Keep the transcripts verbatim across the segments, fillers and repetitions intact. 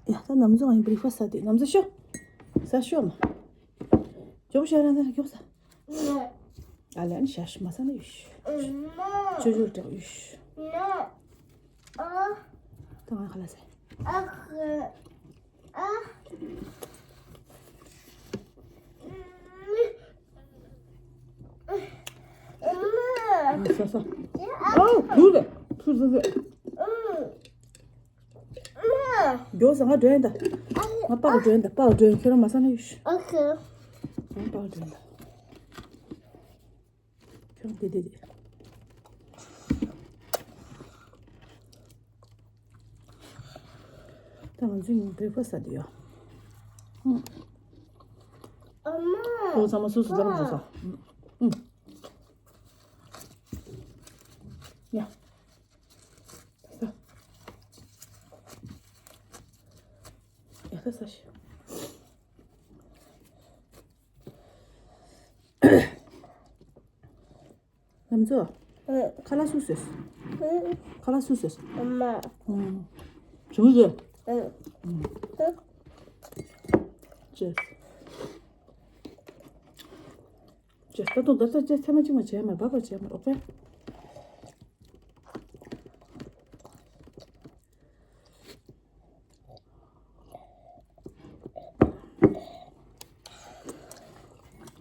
ཡ་ད་ནམ་ཚོ་ཨ་ཡིན་བྷི་རེག་ཕ་སི་ཟ་དུས་ནམ་ཚོ་ཤོག་ཟ་ཤོག་མ། ཇོག་ཤ་རང་ཚ་ཇོག་ས། ཨ་ལན་ཤ་ཤ་མ་ས་ན་ཡུ་ཤ། ཅོ་ཅོ་དྲག་ཡུ་ཤ། ད་ང་ཁ་ལ་ཟ། ཨ་ས་ས། ཨོ་ཕུ་རེ་ཕུ་ཟ་ཟ། མགྱོགས་ས་ང་འགྲོ་ཡིན་ད། ང་པགས་འགྲོ་ཡིན་ད་པགས་འགྲོ་ཡིན་ཁྱོད་རང་མ་ས་ན་ཡུ་ཤ། ཨོ་ཁེ། ང་པགས་འགྲོ་ཡིན་ད། ཁྱོད་རང་དེ་དེ་དེ། ད་ང་ཚོའི་བྷི་རེག་ཕ་སི་ཟ་དུས་ཡོད། ཨ་མ། ཁོ་ཚང་མ་སོ་སོ་ལྟ་བུ་བཟོ་ས། ཨུམ། ཡ། ད་ས། ཡ་ད་ས་ཤི། ལམ་ཚོ། ཨ། ཁ་ལག་སུ་བཟོས། ཨ། ཁ་ལག་སུ་བཟོས། ཨ་མ། ཨུམ། བྱུང་ཟེར། ཨ། ཨུམ། ཨ། ཅེས། ཅེས་ད་དུང་ད་ལྟ་ཅེས་ཚད་མ་གཅིག་མ་བྱས་མ་རེད་འབབ་པ་བྱས་མ་རེད་ཨོ་ཀེ།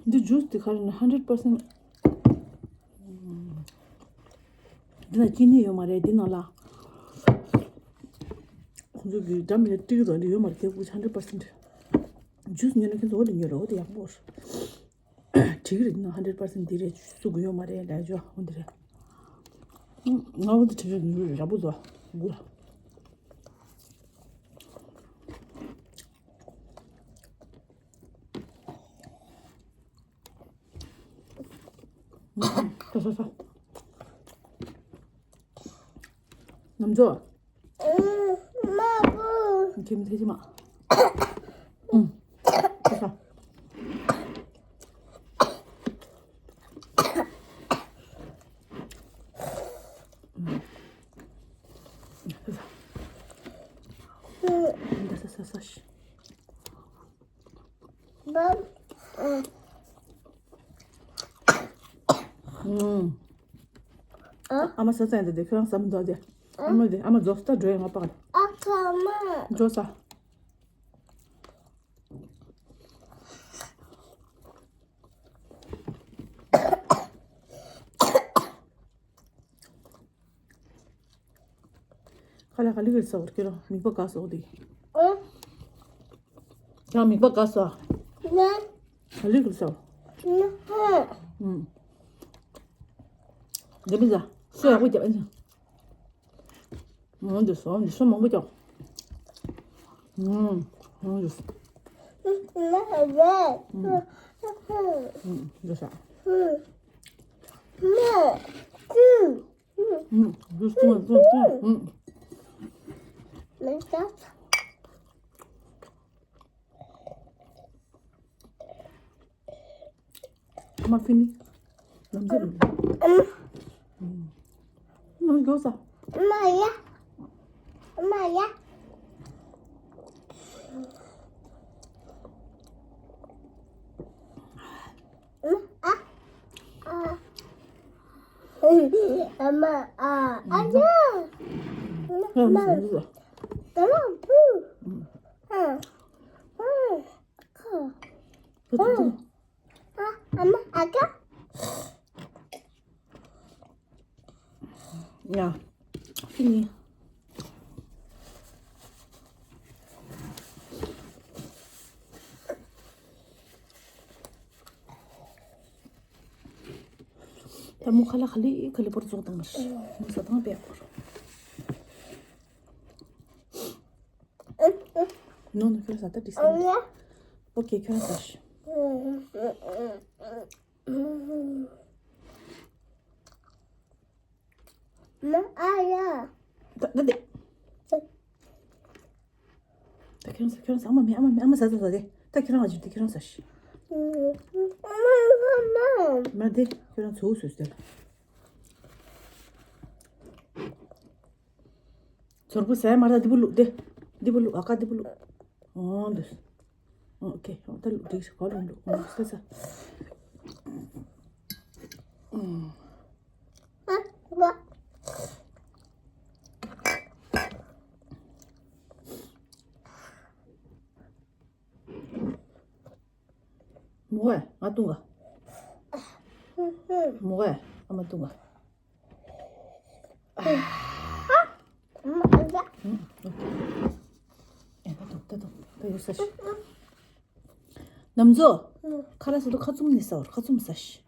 འདི་ཇུས་འདི་ག་རེ་ན་hundred percent། འདི་ན་ཅི་ནི་ཡོད་མ་རེད་འདི་ནང་ལ། ཁོང་ཚོ་གི་འགྲམ་ཡ་ཏིག་རོ་འདི་ཡོད་མ་རེད་དེ་ཀུ་hundred percent། ཇུས་ཉོས་ན་ཁྱེད་ཚོ་འོ་དེ་ཉོས་རོགས་འོ་དེ་ཡག་པོ་རེད། བྲིས་ཀྱི་རེད་ན་hundred percent འདི་རེད་སུ་གུ་ཡོད་མ་རེད་ལས་ཇོ་འོ་འདི་རེད། ང་འོ་འདི་བྲིས་རེད་ཉོས་རེད་ར་པོ་ཚོ་གུ། ས་ས་ས། ནམ་ཚོ། མ་བུ། ཁྱིམ་ཐེ་ཅི་མ། ཨུམ། ས་ས། ས་ས་ས་ཤི། ཨུམ། ཨ། ཨ་མ་ས་ཙན་དེ་དེ་ཁྱོད་རང་བསམ་འདུག་དེ། ཨ་མ་དེ་ཨ་མ་རྫོགས་ས་འགྲོ་ཡོང་ང་པག་ཨ་ཁ་མ། འགྲོ་ས། ཁ་ལག་ག་ལེ་ག་ལེ་ཟ་བར་ཁྱེད་རང་མིད་པ་ག་ཟོག་དེ། ཨ། ཁྱེད་རང་མིད་པ་ག་ཟོ། ན། ག་ལེ་ག་ལེ་ཟ་བར། ན་ཧ། ཨུམ། འདི་མི་ཟ། སོ་ཡག་པོ་རྒྱབ་ཨ་ནི། ཨུམ་འདི་སོ་འདི་སོ་མང་པོ་རྒྱབ། ཨུམ་ཨུམ་འདི་སོ། ན་ཧ་ཡ། ཨུམ། ཨུམ་འདི་ཟ། ཨུམ། ན་ཧ། ཨུམ། ཨུམ། ཨུམ། ཨུམ། ཨུམ། མ་ཕི་ནི། ལམ་ཟེར་ནི། ཨུམ། ཨུམ། མགྱོགས་ས། མ་ཡ། མ་ཡ། ཨ། ཨ། ཨ་མ་ཨ། ཨ་ཡ། ཨ་མ། ཨ་མ་བུ། ཨ། ཨ། ཨ། ཨ་མ་ཨ་ཀ། ཡ། ཕི་ནི། ད་མོ་ཁ་ལག་ག་ལེ་ག་ལེ་པོར་རྫོགས་བཏང་ནས་མོ་ཟ་སྟངས་དཔེ་ཡག་པོ་རེད། ནོ་ནོ་ཁྱོད་ཟ་ད་དྲི་ས། ཨོ་ཁེ་ཁྱོད་ཟ་ཤི། མ་ཨ་ཡ། ད་ད་དེ། ད་ཁྱོད་ཟ་ཁྱོད་ཟ་ཨ་མ་མེད་ཨ་མ་མེད་ཨ་མ་ཟ་ཟ་ཟ་དེ། ད་ཁྱོད་རང་ཨ་ཅིབ་དེ་ཁྱོད་རང་ཟ་ཤི། ཨ་མ་ཨ་མ། མ་དེ་ཁྱོད་རང་ཚོ་སུ་ཟེར། ཚོར་བུ་ཟས་མ་ར་འདི་བུ་ལུག་སྟེ། འདི་བུ་ལུ་ཨ་ཀ་འདི་བུ་ལུ། ཨོ་འདི། ཨོ་ཁེ་ཨོ་ད་ལུ་འགྲིག་ཤག་གོ་ལུ་འགྲོ་ཨོ་ས་ས། མོ་ཨེ་ང་བཏུང་ག་མོ་ཨེ་ཨ་མ་བཏུང་ག་ཨེ་ད་བཏུང་ད་བཏུང་ད་ཡོད་ས་ཞིག་ནམ་ཛོ། ཁ་ལག་ཟ་དུས་ཁ་བཙུམ་ནས་ཟ་བར་ཁ་བཙུམ་ཟ་ཤི།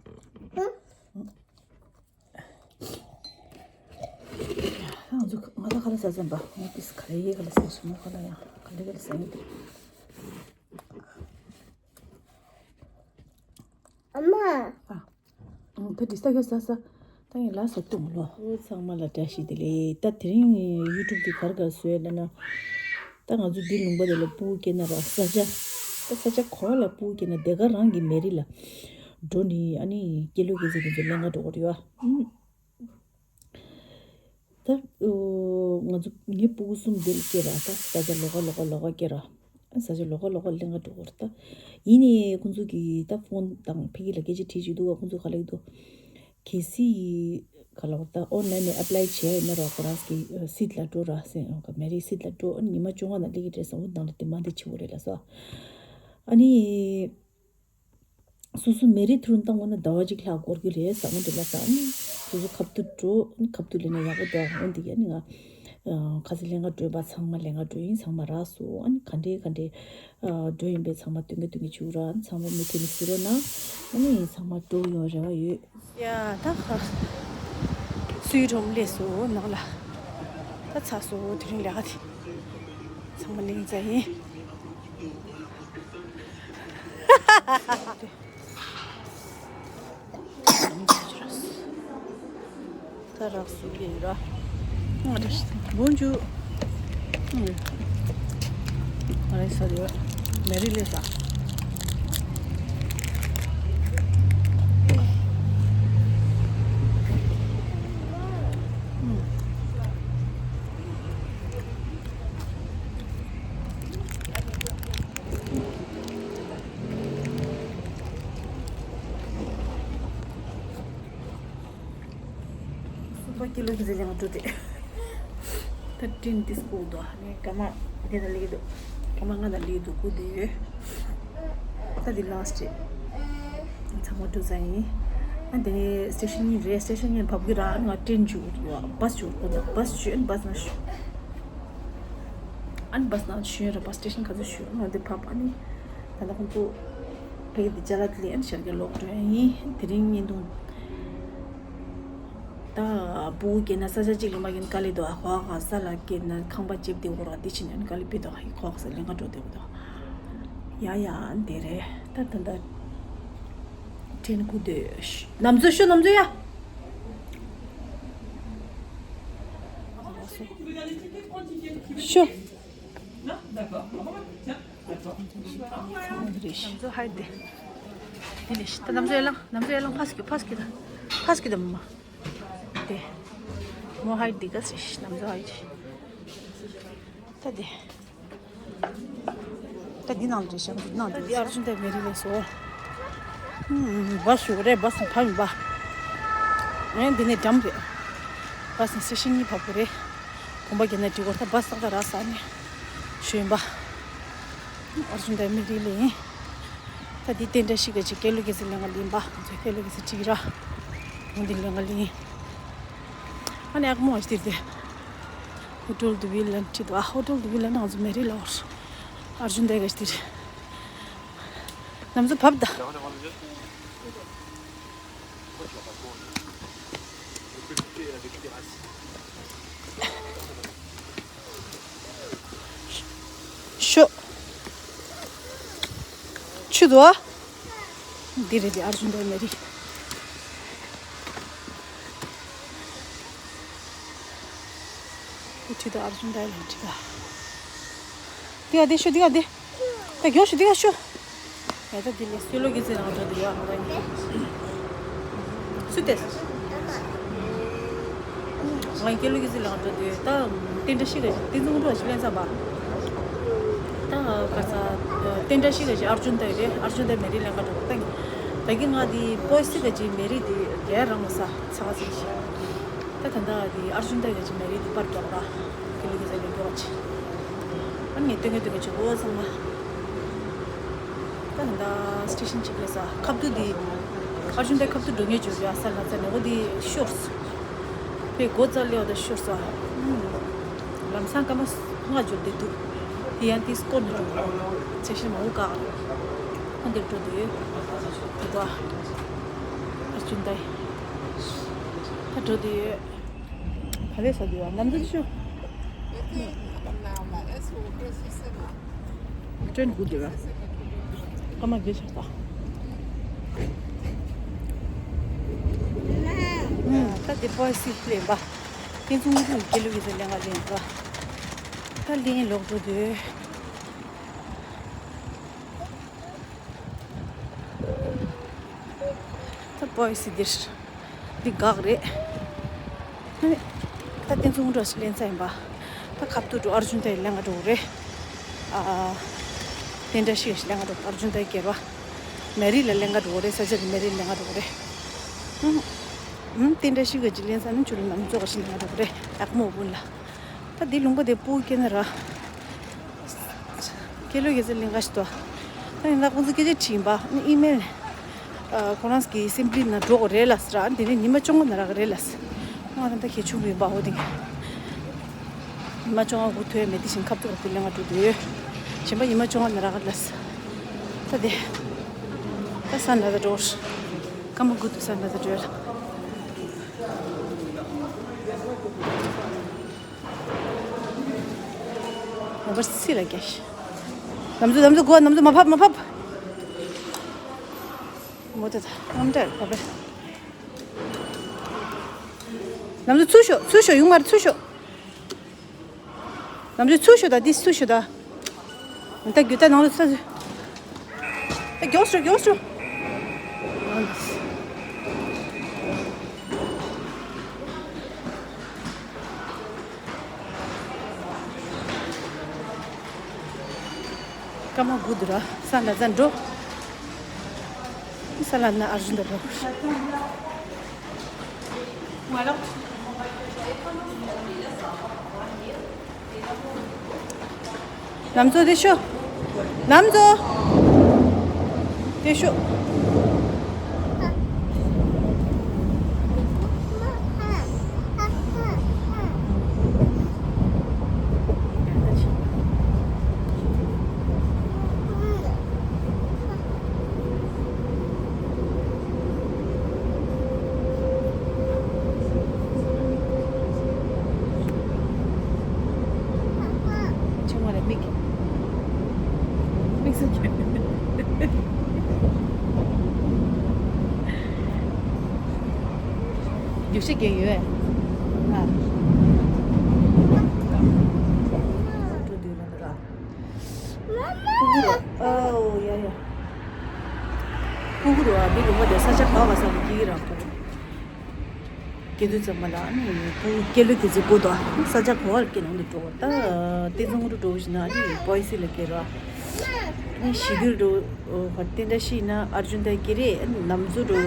ང་ཚོ་ང་ད་ཁ་ལག་ཟ་ཟིན་པ་ངས་ཏིས་ག་རེ་ཡས་ག་ལ་ཟ་ཤི་མོ་ཁ་ལག་ཡང་ག་ལེ་ག་ལེ་ཟ་ཡིན་ཏེ། ཨ་མ། ཨ། ད་ཏིས་ད་ག་ཟ་ཟ། ད་ངས་ལ་ཟ་བཏུང་ལོ། ཨོ་ཚང་མ་ལ་བཀྲ་ཤིས་བདེ་ལེགས། ད་དེ་རིང་ཡུ་ཊུབ་འདི་གར་གར་བཟོས་ལབ་ན། ད་ང་ཚོ་འདི་ལུང་པ་དེ་ལ་སྤུ་གུ་སྐྱེས་ན་ར་ས་ཆ། ད་ས་ཆ་གོ་བ་ལ་སྤུ་གུ་སྐྱེས་ན་དེ་ག་རང་གི་མེ་རི་ལ་འགྲོ་ནི་ཨ་ནི་སྐྱེས་ལོས་སྐྱེས་ཚེ་དེ་ཚོ་ལེན་ག་འགྲོ་གི་རེད་བ། ད་ང་ཚོ་ངའི་སྤུ་གུ་གསུམ་འདི་ལ་སྐྱེས་ར་ད་ས་ཆ་ལོགས་ཀ་ལོགས་ཀ་ལོགས་ཀ་སྐྱེས་ར། ས་ཆ་ལོགས་ཀ་ལོགས་ཀ་ལེན་ག་འགྲོ་གི་རེད་ད། ཡིན་ནའི་ཁོང་ཚོ་གིས་ད་ཕོན་དང་ཕ་གི་ལ་སྐད་ཆ་དྲིས་བྱས་འདུག་ག་ཁོང་ཚོ་ག་ལབ་ཀྱི་འདུག་གལ་སྲིད་ག་ལབ་ད་ཨོན་ལན་ནས་ཨེབ་ལའི་བྱས་ཡོད་ན་ར་ཁོ་རང་གི་སིད་ལ་འགྲོ་ར་ཟེར་ཡོང་ག་མེ་རི་སིད་ལ་འགྲོ་ཉི་མ་བཅོ་ལྔ་ནང་སླེབས་ཀྱི་རེད་ཟེར་འོ་ནང་ལ་དེ་མ་འདི་ཆེ་བོ་རེད་ལ་ཟེར། ཨ་ནི་སོ་སོ་མེ་རི་ཐུར་བཏང་འོ་ན་ཟླ་བ་གཅིག་ལྷག་འགོར་གི་རེད་ཟེར་འོ་འདི་ལ་ཟེར། ཨ་ནི་སོ་སོ་ཁ་ཐུག་འགྲོ་ཨ་ནི་ཁ་ཐུག་ལས་ན་ཡག་པོ་འདུག་འོ་འདི་ཡ་ནི་ང་ཁ་སང་ལེན་ག་འགྲོ་བ་ཚང་མ་ལེན་ག་འགྲོ་ཡིན་ཚང་མ་རག་སོང་། ཨ་ནི་ག་འདྲས་ག་འདྲས་འགྲོ་ཡིན་པས་ཚང་མ་སྟོན་གི་སྟོན་གི་བྱུག་ར་ཚང་མ་མུ་མཐུད་ནས་གཟིགས་རོགས་གནང་། ཨ་ནི་ཚང་མ་འགྲོ་ཡོང་རེ་བ་ཡོད། ཡ་ད་ཧ། སུའི་རུམ་སླེབས་སོང་ནང་ལ། ད་ཚར་སོང་དེ་རིང་ལས་ཀ་དེ། ཚང་མ་ལེན་ཚར་ཡིན། ད་རག་སུ་ལེན་ར། ང་རེ་བོན་ཇུ། ང་རེ་ས་རེ་མེ་རི་ལེ་ས། སུ་པ་ཀི་ལོ་གི་ཟེ་ལེ་ང་འགྲོ་དེ། ད་ཏྲིན་ཏི་སྐུ་དོ་ནི་ཀ་མ་དེ་ན་ལི་དོ། ཀ་མ་ང་ན་ལི་དོ་ཀུ་དེ་ཡོད། ད་དེ་ལ་སི་ཊེ་ཚང་མ་འགྲོ་ས་ཡིན། ཨ་དེ་ནས་སི་ཊེ་ཤན་གཉིས་རེད། སི་ཊེ་ཤན་གཉིས་བབས་གི་ར་ང་ཏྲིན་ཇུ་བ་བྷ་སི་ཇུ་ཁོ་ན་བྷ་སི་ཇུ་ཨན་བྷ་སི་ན་ཞུ། ཨན་བྷ་སི་ན་ཞུ་ཡོད་ར་བྷ་སི་ཊེ་ཤན་ག་ཚོད་ཞུ་ང་དེ་བབས་ཨ་ནི། ད་ལྟ་ཁོང་ཚོ་ཕ་གི་དེ་ཅ་ལག་དེ་ལས་ཨན་ཤར་གྱི་ལོག་འགྲོ་ཡ་ཡིན། དེ་རིང་བརྙན་ཐུང་། ད་བུ་སྐྱེས་ན་ས་ཆ་གཅིག་ལ་མ་གྱོན་དཀའ་ལས་འདུག་ཨ་ཧོ་ཧ་ས་ལ་སྐྱེས་ན་ཁང་པ་ལྕེབ་དེ་འོར་བ་དེ་ཕྱིན་ཡོད་དཀའ་ལས་ཕི་དོ་ཧི་ཧོ་ཧ་ས་ལེན་ག་འགྲོ་དེ་འོ་དོ། ཡ་ཡ་འདི་རེད་ད་ད་ད། དྲན་གུ་དོ་ནམ་ཚོད་ཤོ་ནམ་ཚོད་ཡ། ཤོ། ནམ་ཚོད་ཧའི་དེ། དེ་ལས་ཤི་ད་ནམ་ཚོད་ཡར་ལངས་ནམ་ཚོད་ཡར་ལངས་ཕ་སྐྱིད་ཕ་སྐྱིད་ད་ཕ་སྐྱིད་ཕ་སྐྱིད་ད་མ། དེ། མོ་ཧའི་དེ་ག་སི་ཤི་ནམ་ཚོད་ཧའི་དེ། ད་དེ། ད་འདི་ནང་རེ་ཤང་འདི་ནང་ད་འདི་ཨར་ཇུན་དེ་མེ་རི་ལས་སོ། ཧུམ་བ་ཤུ་རེ་བ་སི་ཕ་མི་བ། ཨེ་འདི་ནས་འགྲམ་རེད། བ་སི་སི་ཤི་གཉིས་ཕ་གི་རེད། གོམ་པ་བརྒྱབ་ན་འགྲིག་གོ་ད་བ་སག་ད་ར་ས་ནས་ཤོད་ཡིན་པ། ཨར་ཇུན་དེ་མེ་རི་ལས་ཡིན། ད་འདི་རྟེན་འབྲེལ་ཤིག་ག་ཅིག་སྐད་ལུགས་ཀྱི་ཟི་ལེན་ག་ལིན་པ་ང་ཚོ་སྐད་ལུགས་ཀྱི་ཟི་ཅིག་ར། འོ་འདི་ལེན་ག་ལིན། ཨ་ནི་ཨག་མོ་ཨ་ཤི་དེ། ཧོ་ཊེལ་དུ་བི་ལན་ཁྲིད་དོ། ཨ་ཧོ་ཊེལ་དུ་བི་ལན་ང་ཚོ་མེ་རི་ལ་འོར། ཨར་ཇུན་དེ་ག་ཤི་དེ། ནམ་ཚོད་བབ་ད། ཤོ། ཆུ་དོ། འདི་རེད་དེ་ཨར་ཇུན་དེ་མེ་རི། འདི་ཁྲིད་དོ་ཨར་ཇུན་དེ་ལ་ཁྲིད་ད། འདི་ག་འདི་ཤོ་འདི་ག་འདི། ད་མགྱོགས་ཤོག་འདི་ག་ཤོག་ཡ་ད་འདི་ལས་སུ་ལོ་གི་ཚེ་ནང་འགྲོ་འདི་ཡ་ང་ནི་སུ་ཏེ། ང་སྐྱེ་ལོ་གི་ཚེ་ལང་འགྲོ་འདི་ད་རྟེན་འབྲེལ་ཤིག་རེད་དེ་ཚོང་འགྲོ་ཞིག་ལེན་ཚར་བ། དེ་འདྲ་ཞིག་ག་ཅིག་ཨར་ཇུན་ཏའི་རེད། ཨར་ཇུན་ཏའི་མེ་རི་ལེན་ག་འགྲོ་བ་ད། ད་གི་ང་དེ་པོ་ཨེ་སི་ག་ཅིག་མེ་རི་དེ་རྒྱལ་རང་ལ་ས་ཚ་བ་ཟིག་ཞིག་ད་ད་ད་དེ་ཨར་ཇུན་ཏའི་ག་ཅིག་མེ་རི་དེ་པར་འགྲོ་བ་ད་གི་ལུག་གི་ཟ་ལེ་འགྲོ་བ་ཅིག་ཨ་ནི་ངས་སྟོན་གི་སྟོན་གི་ཅིག་གོ་ཚང་མ། ད་ད་སི་ཊེ་ཤན་ཅིག་ལས་ས་ཁབ་ཏུ་དེ་ཨར་ཇུན་ཏའི་ཁབ་ཏུ་འགྲོ་ངེས་བརྗོད་ཡ་ས་ལ་ཚ་ནས་འོ་དེ་ཤོར་སོང་། དེ་སྒོ་རྩ་ལེ་བ་ད་ཤོར་སོང་། ལམ་སང་སྐར་མ་ལྔ་འབྱོར་བསྡད་འདུག་དེ་ཡང་དེ་སྐོར་ནས་འགྲོ་ཚེ་ཤིང་མ་འུ་ཀ་ཨ་འདིར་འགྲོ་དུས་དེ་ག་ཨར་ཇུན་ཏའི་ད་འགྲོ་དུས་ག་ལེ་ས་དུས་ནམ་རྒྱུན་ཤོ་ཀྲེན་དགུ་དེ་ར་སྐར་མ་བརྒྱད་ཆགས་ད། ད་དེ་པོ་ཨེ་སི་ལེན་པ། ཁྱེད་ཚོ་ངུ་ཚོ་སྐྱེ་ལུགས་ཡོད་ཚད་ལེན་ག་ལེན་པ། ད་ལེན་ལོག་འགྲོ་དུས། ད་པོ་ཨེ་སི་འདིར། འདི་འགག་རེད། ད་བསྟན་སྲུང་འགྲོ་ཞིག་ལེན་ས་ཡིན་པ། ད་ཁབ་ཏུ་འགྲོ་ཨར་ཇུན་ཏའི་ལེན་ག་འགྲོ་གི་རེད། ཨ། དེ་འདྲ་ཞིག་ལེན་ག་འགྲོ་ཨར་ཇུན་ཏའི་སྐྱེར་བ། མེ་རི་ལ་ལེན་ག་འགྲོ་གི་རེད། ས་ཆ་གི་མེ་རི་ལེན་ག་འགྲོ་གི་རེད། ཨུམ། ཨུམ་དེ་འདྲ་ཞིག་ག་ཅིག་ལེན་ས་ནི་ཆུ་ལ་ནམ་ཚོགས་ཞིག་ལེན་ག་འགྲོ་གི་རེད། ཨག་མོ་བུན་ལ། ད་འདི་ལུང་པ་དེ་སྤུ་སྐྱེ་ན་ར། ཁེ་ལོ་ཡེ་ཟེར་ལིང་ག་ཞིག་ཏོ། ད་ཡིན་ན་ཁོང་ཚོ་སྐད་ཆ་དྲིས་པ་ཨི་མེལ། ཁོ་རང་གི་སེམ་པི་ལི་ན་འགྲོ་དགོས་རེད་ལ་ཟེར། ཨ་འདི་ནས་ཉི་མ་བཅོ་ལྔ་ན་རག་རེད་ལ་ཟེར། ང་ད་ལྟ་གལ་ཆུང་བ་ཡིན་པ་འོ་དེ། ཉི་མ་བཅོ་ལྔ་སྒུག་ཐུབ་ཡ་མེད་དེ་བཞིན་ཁབ་ཏུ་ར་དུ་ལེན་ག་འགྲོ་དུས། གཞན་པ་ཉི་མ་བཅོ་ལྔ་ན་རག་རེད་ལ་ཟེར། ད་དེ། ད་ས་ན་ད་འགྲོ། སྐར་མ་དགུ་དུ་ས་ན་ད་འགྲོ་ལ། ང་པར་སི་ལ་རྒྱག་ནམ་ཚོ་ནམ་ཚོ་གོ་ནམ་ཚོ་མ་ཕབ་མ་ཕབ། མོ་ཏ་ཏ་ཨམ་ཏ་ཕབ་པས། ནམ་ཚོ་ཚུར་ཤོག་ཚུར་ཤོག་ཡོང་མར་ཚུར་ཤོག་ནམ་ཚོ་ཚུར་ཤོག་ད་འདི་ཚུར་ཤོག་ད། ད་རྒྱུ་ད་ནང་ལ་ཚ་ཚུ། ད་མགྱོགས་སོ་མགྱོགས་སོ། སྐར་མ་དགུ་འདུག་ར་ས་ལ་ཟ་འགྲོ། ས་ལ་ན་ཨར་ཇུན་ད་འགྲོ། ནམ་ཚོ་དེ་ཤོ། ནམ་ཚོ། དེ་ཤོ། ཆུང་བ་ལ་མིག་མིག་སུ་རྒྱུག་ཤེས་ཀྱི་ཡོད། ཨ། འགྲོ་དུས་ལ་འདི་ལ། ཀུ་ཀུ་རུ། ཨོ་ཡ་ཡ། ཀུ་ཀུ་རུ་ཨ་འདི་ལུང་པ་དེ་ས་ཆ་ག་བ་ས་གི་ཀི་ར་ཀུ། སྐྱེ་དུས་ཙམ་པ་ལ་ནི་བུ་སྐྱེ་ལུས་དེ་ཚོ་བུ་དང་ས་ཆ་གོ་བར་སྐྱེ་ནང་དུ་འགྲོ་བ་ད་དེ་ཚོ་ངུ་འགྲོ་བཞིན་ན་ནི་པོ་ཨི་སི་ལ་སྐྱེ་ར་ནི་ཞི་དུལ་འགྲོ་བ་དེ་འདྲ་ཞིག་ན་ཨར་ཇུན་ད་སྐྱེ་རེ་ནམ་ཚོ་འགྲོ་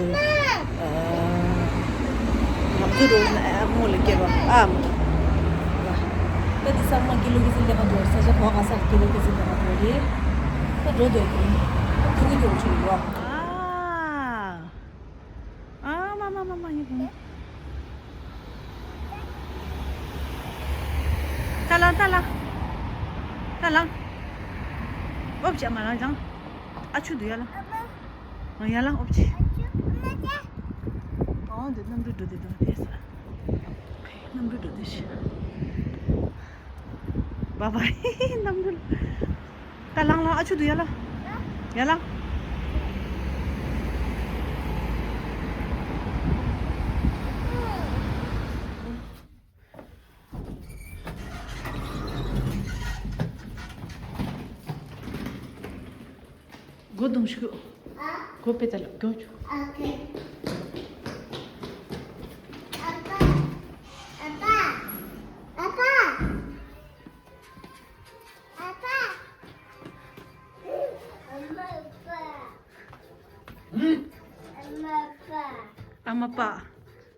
ནམ་ཚོ་འགྲོ་ན་ཨ་མོ་ལ་སྐྱེ་ར་ཨ་མོ་ད་དེ་ཚང་མ་སྐྱེ་ལུས་ཀྱི་ཚིག་ལེགས་པ་འགྲོ་ས་ཆ་གོ་ག་ས་ལ་སྐྱེ་ལུས་ཀྱི་ཚིག་ལེགས་པ་འགྲོ་རེ་ད་འགྲོ་དེ་ཁུ་གི་འགྲོ་ཆུ་ཡོ། ཨ་མ་མ་མ་མ་ཡིན། ད་ལ་ད་ལ། ད་ལ། ཨོབ་ཅི་མ་ལ་ལང་། ཨ་ཆུ་དུ་ཡ་ལ། ང་ཡ་ལ་ཨོབ་ཅི། ཨོ་འདི་གནམ་གྲུ་འགྲོ་དེ་འདུག་དེ་ས། གནམ་གྲུ་འགྲོ་དེ་ཤི། བ་བ་ཧི་ཧི་གནམ་གྲུ། ད་ལང་ལང་ཨ་ཆུ་དུ་ཡ་ལ། ཡ་ལ། སྒོ་རྡུང་ཤུ། སྒོ་པེ་ཏ་ལ་སྒོ་ཆུ། ཨ་མ་པ།